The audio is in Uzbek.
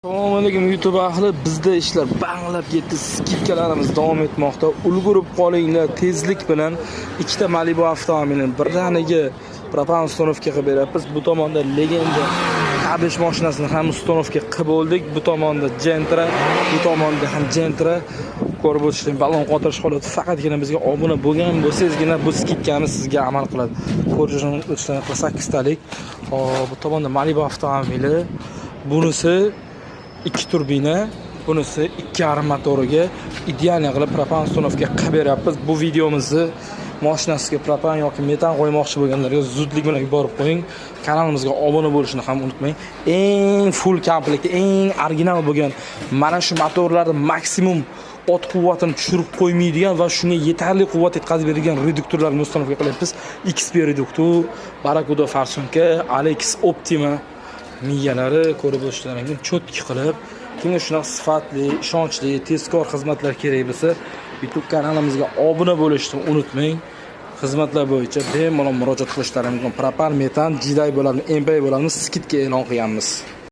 Assalomu alaykum, YouTube ahli. Bizda ishlar banglab ketdi, скидка larimiz davom etmoqda. Ulgurib qolinglar, tezlik bilan ikkita Malibu avtomobilini birdaniga propan установка qilib beryapmiz. Bu tomonda Legenda K5 mashinasini ham установка qilib bo'ldik. Bu tomonda Gentra, bu tomonda ham Gentra. Ko'rib o'tishling, balon qotirish holati. Faqatgina bizga obuna bo'lgan bo'lsangizgina bu скидка miz sizga amal qiladi. Ko'rib o'tishlar, 48 talik. Hop, bu tomonda Malibu avtomobili. Bunisi ikki turbina, bunisi 2,5 motoriga идеальный qilib propan установка qilib beryapmiz. Bu videomizni moshinasiga propan yoki metan qo'ymoqchi bo'lganlarga zudlik bilan yuborib qo'ying. Kanalimizga obuna bo'lishni ham unutmang. Eng full komplekt, eng original bo'lgan mana shu motorlarni maksimum ot quvvatini tushirib qo'ymaydigan va shunga yetarli quvvat yetkazib beradigan reduktorlarni установка qilyapmiz. XP reduktor, Barracuda форсунка, Alex Optima miyalari. Ko'rib o'tishlaring mumkin, чётко qilib. Kimga shunaqa sifatli, ishonchli, tezkor xizmatlar kerak bo'lsa, YouTube kanalimizga obuna bo'lishni unutmang. Xizmatlar bo'yicha bemalol murojaat qilishlari mumkin. Propan, metan, GDI bo'ladimi, MPI bo'ladimi, скидка e'lon qilganmiz.